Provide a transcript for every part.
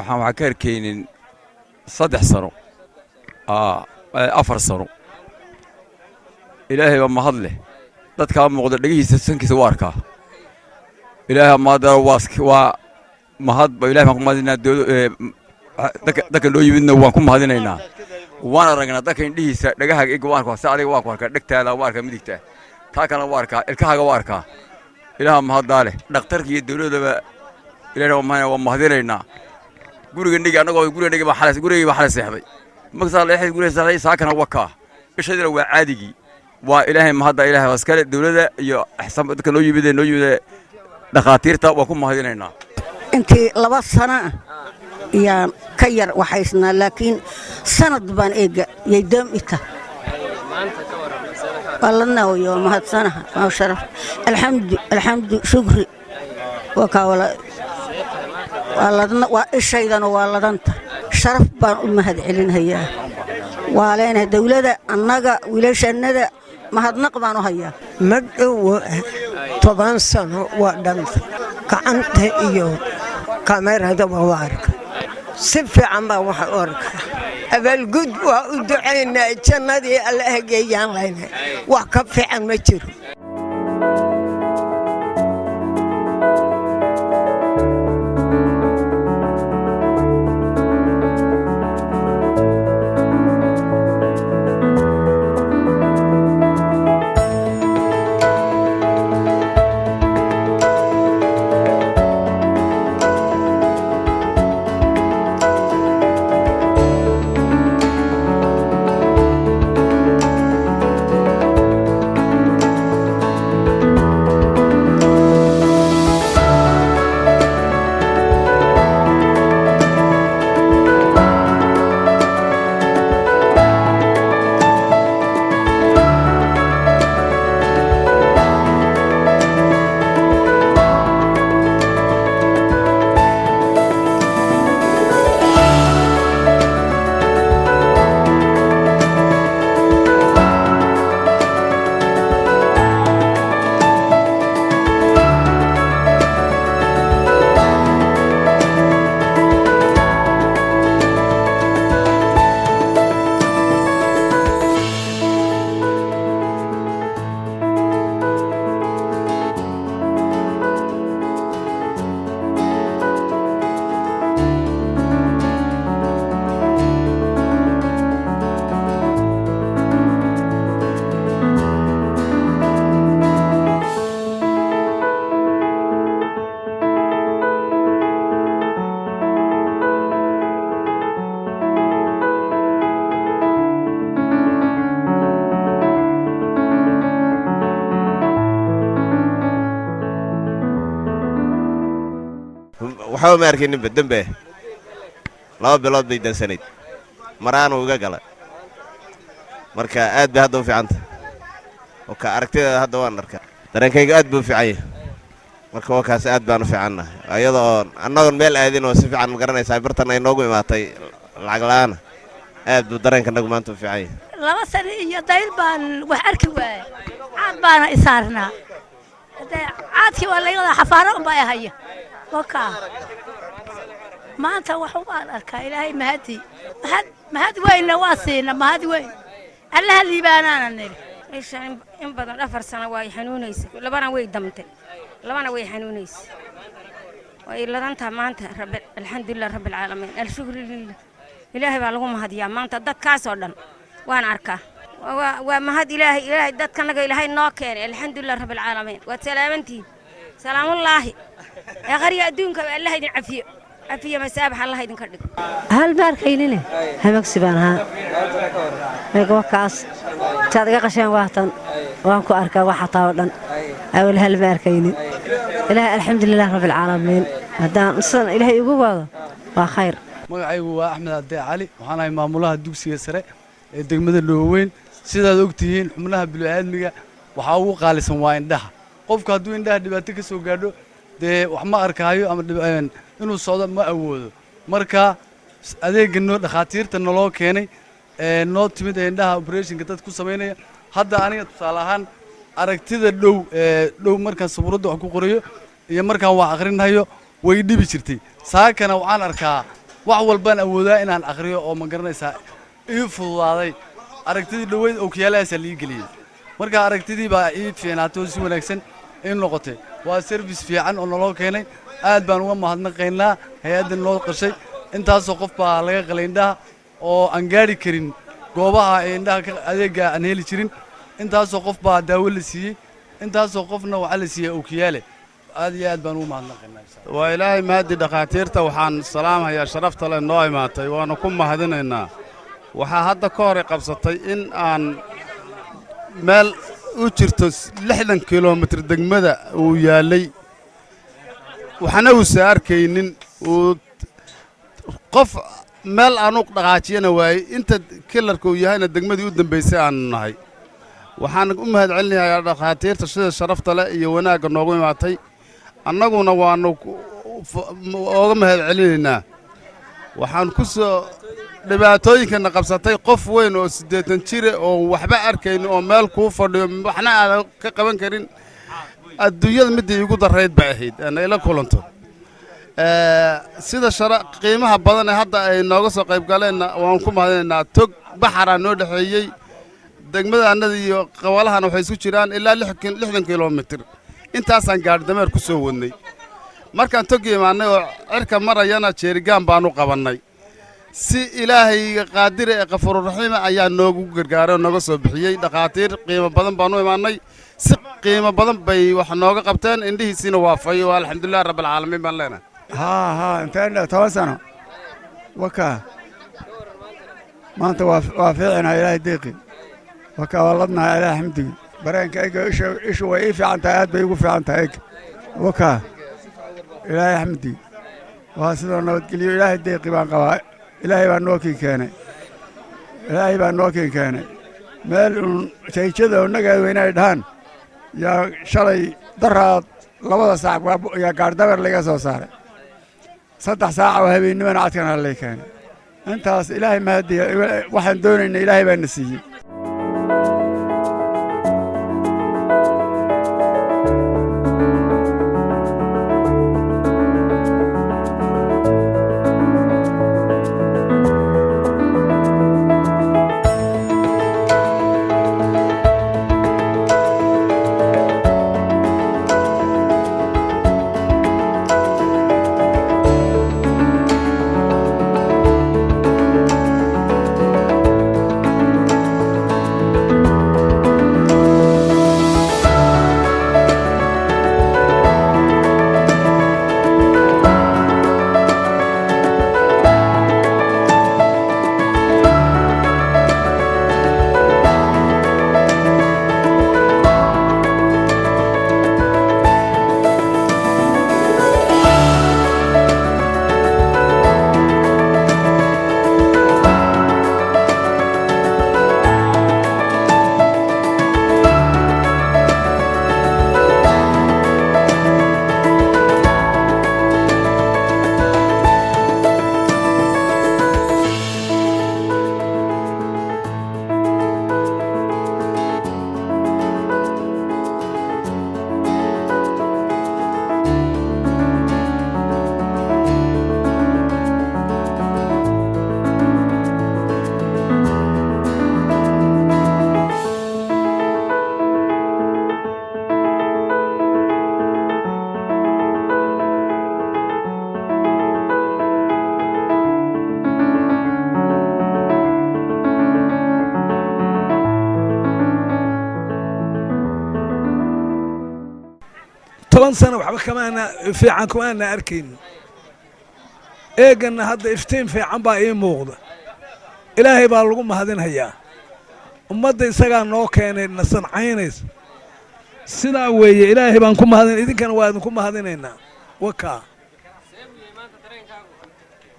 Waxaan ka arkaynin 3 sano, 4 sano. Ilaahay baa mahad leh. Dadkaa muuqda, dhegihiisa, sankiisa waa arkaa. Ilaahay mahad, waa mahad ba. Ilahay baan ku mahadinaynaa. Dadka noo yimidna waan ku mahadinaynaa. Waan aragnaa dadka indhihiisa, dhagaha iga waan arkaa. Si adiga waan ku arkaa, dhegtaada waan arkaa, midigta taa kalena waa arkaa, ilkahaaga waa arkaa. Ilaaha mahaddaa leh. Dhakhtarka iyo dowladdaba ilahna waa mahadinaa, waa mahadinaynaa. Guriga nigi annagoo guriga nigi baa xalay, gurigii baa xalay seexday. Markasaa leexay guriga seexday, saakana wakaa, ishadina waa caadigii. Waa Ilaahay mahadda, Ilaahay waa iskale. Dowladda iyo axsan dadka noo yimid dhakhaatiirta waan ku mahadinaynaa. Intii 2 sano yaan ka yar waxaysnaa, laakiin sanad baan eega yay doom ita waa la naawayo. Waa mahadsanaha, waa sharaf. Alxamdu, alxamdu, shukri. Waa kaa waa ishaydana waa ladanta. Sharaf baan u mahad celinhayaa. Waa leenahay dawladda annaga wiilashannada mahadnaq baan u hayaa. Ma dhowo, 10 sano waa dhanta. Gacanta iyo kameradaba waa arka, si fiican baa waxa u arkaa. Abaalgud waa u ducaynaa, jannadii Alla hageeyaan laynay. Wax ka fiican ma jiro. Waxba ma arkayninba dembe. 2 bilood bay dansanayd, maraanu iga gala. Marka aad bay hadda u fiicanta oo ka aragtideeda hadda waan arkaa. Dareenkayga aad buu u fiican yahay. Marka waa kaas, aad baan u fiicannahay, iyada oo annagoon meel aadin oo si fiican ma garanaysaa bartan ay noogu imaatay lacag la'aana. Aad buu dareenka nagu maanta u fiican yahay. 2 sano iyo dayl baan wax arki waayay, caad baana isaarnaa. Hadee caadkii waa laga wadaa, xafaaro unbaa haya. Wakaa maanta wax ubaan arkaa. Ilaahay mahadii, mahad, mahad weynna waa siina, mahad weyn. Allaha liibaanaana niri. Isha in badan 4 sano waa ay xanuunaysa, labana way damtay, labana way xanuunaysa. Way ladantaa maanta. Rabbi, alxamdulilah rabbi alcaalamiin, alshukru lilah. Ilaahay baa lagu mahadiyaa. Maanta dadkaasoo dhan waan arkaa. Waa mahad Ilaahay. Ilaahay dadkanaga Ilaahay noo keenay. Alxamdulilah rabbi alcaalamiin. Waad salaamantihiin, salaamullaahi ee qarya adduunka. Allah idin cafiyo, cafiyo masaabax Allah idinka dhigo. Hal ma arkaynine, hamagsi baan ahaa. Wakaas intaad iga qasheen waatan waan ku arkaa wax xataa oo dhan. Awal hal ma arkaynin. Ilaahay, alxamdulilah rabbi alcaalamiin. Haddaan sidan Ilaahay igu wado waa khayr. Magacaygu waa Axmed Adee Cali. Waxaan ahay maamulaha dugsiga sare ee degmada Dhooweyn. Sidaad og tihiin, xubnaha bini'aadmiga waxaa ugu qaalisan waa indhaha. Qofku hadduu indhaha dhibaato ka soo gaadho, dee wax ma arkaayo ama inuu socdo ma awoodo. Marka adeegga noo dhakhaatiirta naloo keenay ee noo timid ee indhaha operationka dad ku samaynaya, hadda aniga tusaale ahaan aragtida dhow ee dhow markaan sabuuradda wax ku qorayo iyo markaan wax akhrinayo way dhibi jirtay. Saakana waxaan arkaa Wax walbaan awoodaa inaan akhriyo oo, ma garanaysaa, ii fududaaday. Aragtidii dhoweyd okiyaalahaasaa lii geliyey. Marka aragtidii baa ii fiicnaatay oo si wanaagsan ii noqotay. Waa service fiican oo naloo keenay. Aad baan uga mahadnaqaynaa hay-adda noo qashay. Intaasoo qof baa laga qalay indhaha oo aan gaadhi karin goobaha ee indhaha ka adeegga aan heli jirin. Intaasoo qof baa daawo la siiyey, intaasoo qofna waxaa la siiyey okiyaale. Aad iyo aad baan ugu mahadnaqaynaa. Waa Ilaahay mahaddi. Dhakhaatiirta waxaan salaamhayaa sharafta leh noo imaatay, waannu ku mahadinaynaa. Waxaa hadda ka hor qabsatay in aan meel u jirto 60 kilomitir degmada uu yaallay, waxna uusa arkaynin, uu qof meel aanu dhaqaajiyana waayey. Inta kilarka uu yahayna degmadii u dambaysay aanu nahay. Waxaan u mahad celinayaa dhakhaatiirta sida sharafta leh iyo wanaagga noogu imaatay. Annaguna waannu ooga mahad celinaynaa. Waxaan ku soo dhibaatooyinkana qabsatay qof weyn oo 80 jire oo waxba arkaynin oo meel kuu fadhiyo, waxna aadan ka qaban karin. Adduunyada middii iigu darrayd bay ahayd ana ila kulanto. Sida shara qiimaha badan ee hadda ay nooga soo qayb galeenna waan ku mahadinaynaa. Tog baxaraa noo dhexeeyey degmada annada iyo qawalahana, waxay isku jiraan ilaa 60 kilomitir. Intaasaan gaadhi dameer ku soo wadnay. Markaan tog imaannay oo cirka marayana, jeerigaan baanu qabannay. Si Ilaahay qaadire ee kafuururaxiima ayaa noogu gargaaray oo nooga soo bixiyey. Dhakhaatiir qiimo badan baanu imaannay, si qiimo badan bay wax nooga qabteen. Indhihiisiina waafay oo alxamdulilah rabbilcaalamiin baan leenahay. Haa haa, intee 10 sano wakaa. Maanta waa fiicina, Ilaahay deeqi wakaa, waa ladnaha, Ilahay xamdigi. Bareenka ega ishu way ii fiican tahay, aad bay igu fiican tahay ega wakaa, Ilaahay xamdigi. Waa sidoo nabadgelyo, Ilaahay deeqi baan qabaa. Ilaahay baa noo kiin keenay, Ilaahay baa noo kiin keenay. Meel uun jayjada innagaa weynay dhahaan yaa shalay daraad 2da saac yaa gaardhabeer laga soo saaray. 3 saac oo habeennimana cadkan hallay keenay. Intaas Ilaahay mahadiya. Waxaan doonayna Ilaahay baa na siiyey. 10 sano waxba kamaana fiican kumaana arkaynin. Eeganna hadda iftiin fiican baa ii muuqda. Ilaahay baa lagu mahadinhayaa. Ummadda isagaa noo keenay na sancaynaysa. Sidaa weeye, Ilaahay baan ku mahadin, idinkana waa idinku mahadinaynaa. Wakaa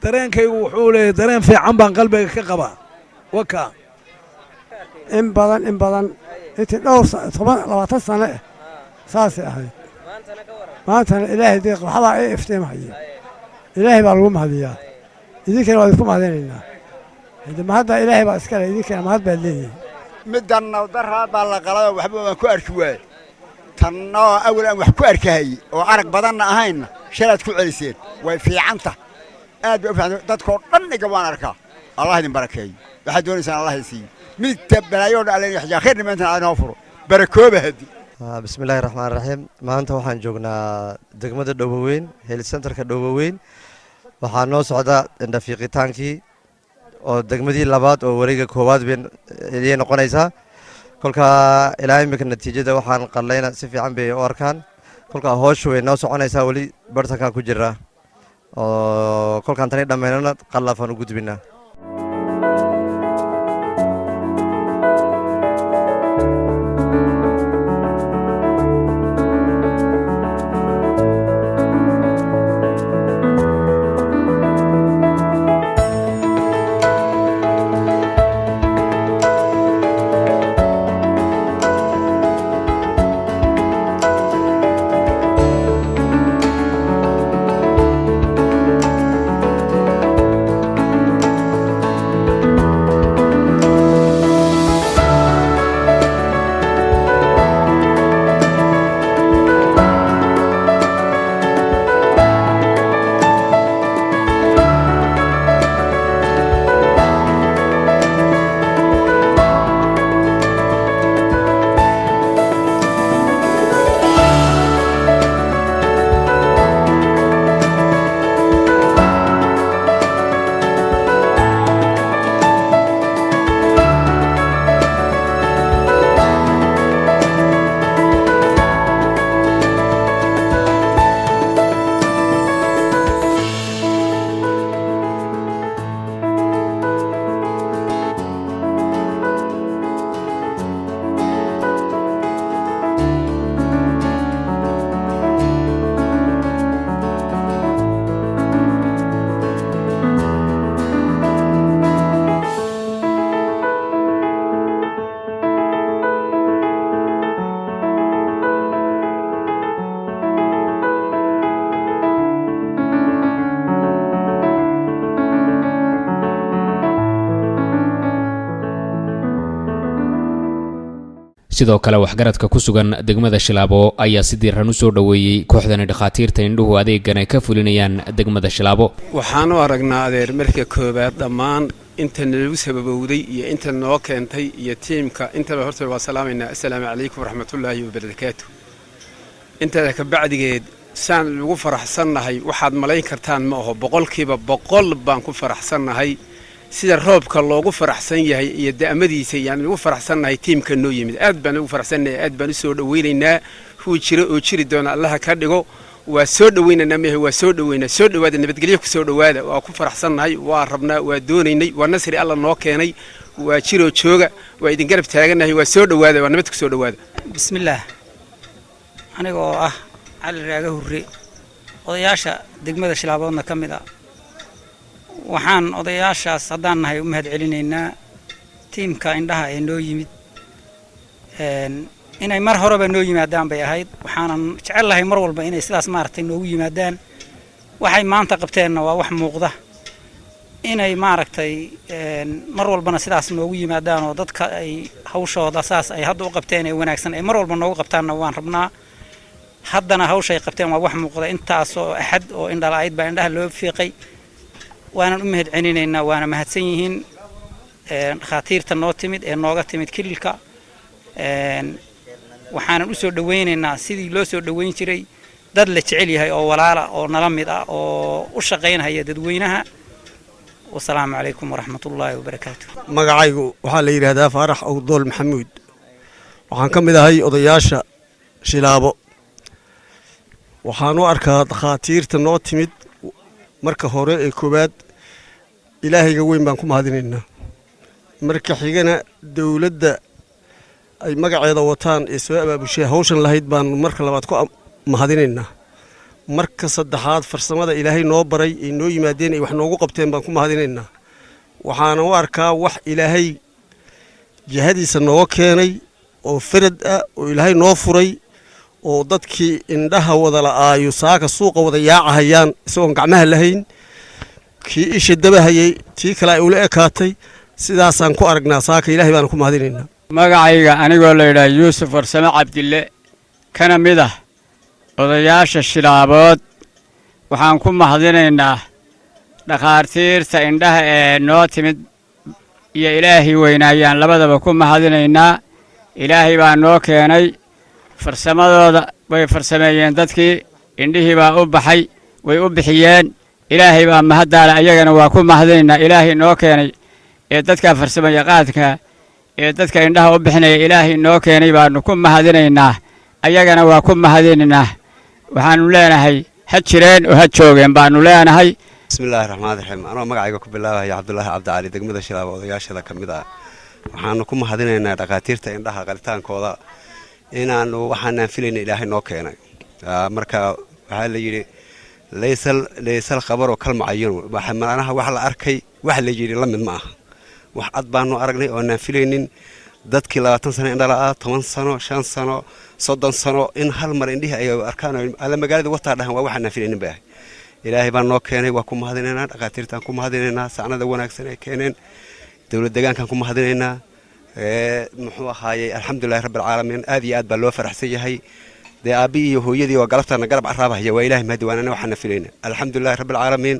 dareenkaygu wuxuu leeyahay, dareen fiican baan qalbiga ka qabaa. Wakaa. In badan, in badan, intii dhowr 10, 20 sano ah saasay ahayd. Maantana Ilaahay deeq, waxbaa ii iftiimhaya. Ilaahay baa lagu mahadiyaa, idinkana waa idinku mahadinaynaa. Hade mahadda Ilaahay baa iskale, idinkana mahad baad leedihin. Middanna daraa baa la qalayoo waxba waan ku arki waayey. Tanna oo awal aan wax ku arkahayey oo arag badanna ahaynna shalaad ku celiseen, way fiicanta. Aad bay u fiican, dadkoo dhan iga waan arkaa. Allah idin barakeeyo. Waxaad doonaysaan Allah idin siiyo. Midigta balaayo dhan Alla xijaa, khayrna maantana Alla inoo furo. Barakooba hadi. Bismillahi raxmaan raxiim. Maanta waxaan joognaa degmada Dhoboweyn, health centerka Dhoboweyn. Waxaa noo socda indhafiiqitaankii oo degmadii labaad oo wareega koowaad bay ayay noqonaysaa. Kolka ilaa imika natiijada waxaan qallayna si fiican bay u arkaan. Kolka hooshu way noo soconaysaa, weli bartankaan ku jiraa, oo kolkaan tani dhammaynana qallafaan u gudbinaa. Sidoo kale waxgaradka ku sugan degmada Shilaabo ayaa si diiran u soo dhoweeyey kooxdani dhakhaatiirta indhuhu adeegan ay ka fulinayaan degmada Shilaabo. Waxaan u aragnaa, adeer, marka koowaad dhammaan inta nalagu sababowday iyo inta noo keentay iyo tiimka intaba horta waa salaamaynaa. Assalaamu calaykum waraxmatullaahi wabarakaatu. Intaada ka bacdigeed, saan ugu faraxsannahay waxaad malayn kartaan ma aho. 100% baan ku faraxsannahay. Sida roobka loogu faraxsan yahay iyo da'madiisa yaan ugu faraxsannahay. Tiimka noo yimid aad baan ugu faraxsannahay, aad baan u soo dhowaynaynaa. Huu jiro oo jiri doona Allaha ka dhigo. Waa soo dhowaynaynaa mehe, waa soo dhowaynaa. Soo dhowaada, nabadgelyo ku soo dhowaada. Waa ku faraxsannahay, waa rabnaa, waa doonaynay, waa nasri Alla noo keenay. Waa jiroo jooga, waa idin garab taagannahay. Waa soo dhowaada, waa nabad ku soo dhowaada. Bismillaah. Aniga oo ah Cali Raaga Hurre, odayaasha degmada Shilaaboodna ka mid ah, waxaan odayaashaas haddaan nahay u mahad celinaynaa tiimka indhaha ee noo yimid. Inay mar horeba noo yimaadaan bay ahayd, waxaanan jecel lahay mar walba inay sidaas maaragtay noogu yimaadaan. Waxay maanta qabteenna waa wax muuqda. Inay maaragtay mar walbana sidaas noogu yimaadaan oo dadka ay hawshooda saas ay hadda u qabteen ee wanaagsan ay mar walba noogu qabtaanna waan rabnaa. Haddana hawshay qabteen waa wax muuqda. Intaasoo axad oo indhala-ayd baa indhaha loo fiiqay, waanan u mahad celinaynaa, waana mahadsan yihiin dhakhaatiirta noo timid ee nooga timid kililka. Waxaanan u soo dhowaynaynaa sidii loo soo dhoweyn jiray dad la jecel yahay oo walaala oo nala mid ah oo u shaqaynhaya dadweynaha. Wasalaamu calaykum waraxmatullaahi wabarakaatu. Magacaygu waxaa la yidhaahdaa Faarax Awdool Maxamuud. Waxaan ka mid ahay odayaasha Shilaabo. Waxaan u arkaa dhakhaatiirta noo timid, marka hore ee koowaad Ilaahayga weyn baan ku mahadinaynaa, marka xigana dowladda ay magaceeda wataan ee soo abaabushay hawshan lahayd baanu marka labaad ku mahadinaynaa, marka saddexaad farsamada Ilaahay noo baray ay noo yimaadeen ay wax noogu qabteen baan ku mahadinaynaa. Waxaana u arkaa wax Ilaahay jihadiisa nooga keenay oo farad ah oo Ilaahay noo furay, oo dadkii indhaha wada la'aayo saaka suuqa wada yaacahayaan isagoon gacmaha lahayn, kii isha dabahayay tii kale ay ula ekaatay. Sidaasaan ku aragnaa saaka, Ilahay baana ku mahadinaynaa. Magacayga anigoo la yidhaah Yuusuf Warsame Cabdille, kana mid ah odayaasha Shilaabood, waxaan ku mahadinaynaa Dhakhaatiirta indhaha ee noo timid iyo Ilaahay weynaayaan labadaba ku mahadinaynaa. Ilaahay baa noo keenay, farsamadooda way farsameeyeen, dadkii indhihii baa u baxay, way u bixiyeen. Ilaahay baa mahaddaale, ayagana waa ku mahadinaynaa. Ilaahay noo keenay ee dadka farsamo yaqaadka ee dadka indhaha u bixinaya, Ilaahay noo keenay baanu ku mahadinaynaa, ayagana waa ku mahadinaynaa. Waxaanu leenahay ha jireen oo ha joogeen baanu leenahay. Bismillahi raxmaan raxiim. Anoo magacayga ku bilaabaya Cabdulaahi Cabdicali, degmada Shilaabo odayaashada ka mid ah, waxaanu ku mahadinaynaa dhakhaatiirta indhaha qalitaankooda inaanu waxaanaan filayna Ilaahay noo keenay. Marka waxaa la yidhi laysal khabaroo kal mucayanu, macnaha wax la arkay wax la yidhi la mid ma aha. Wax cad baanu aragnay oonaan filaynin. Dadkii 20 sano indhala, 10 sano, 5 sano, 30 sano, in hal mar indhihii ay arkaan alla magaalada wataa dhahan, waa waxaanaan filaynin bay ahay. Ilaahay baa noo keenay, waa ku mahadinaynaa. Dhakhaatiirtaan ku mahadinaynaa sacnada wanaagsan ay keeneen. Dowlad deegaankaan ku mahadinaynaa. Muxuu ahaayey, alxamdulilahi rabbilcaalamiin, aad iyo aad baa loo faraxsan yahay. Dee aabbihii iyo hooyadii oo galabtaana garab carraabahaya, waa Ilahay mahadi, waanana waxaana filayna. Alxamdulilahi rabbilcaalamiin.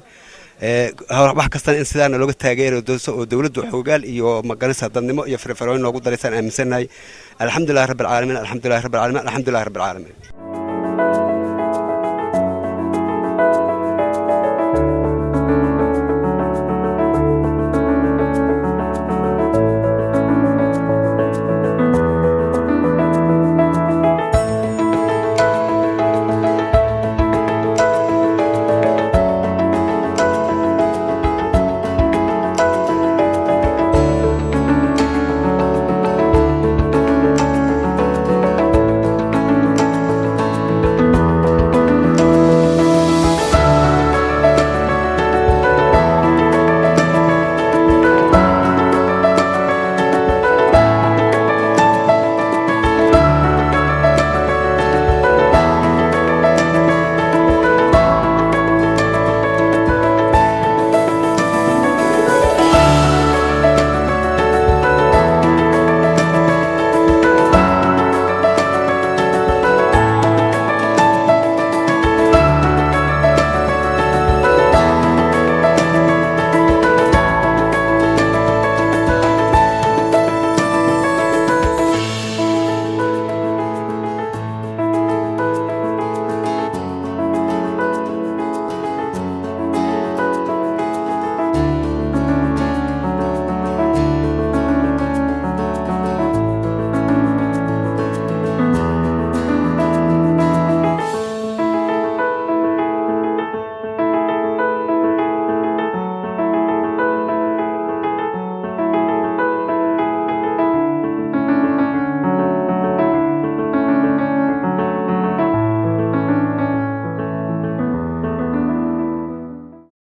Wax kastana in sidaana looga taageero doonso oo dowladdu xoogaal iyo maganaysa dadnimo iyo firfircoon noogu daraysaan aaminsannahay. Alxamdulilahi rabbilcaalamiin, alxamdulilahi rabbilcaalamiin, alxamdulilahi rabbilcaalamiin.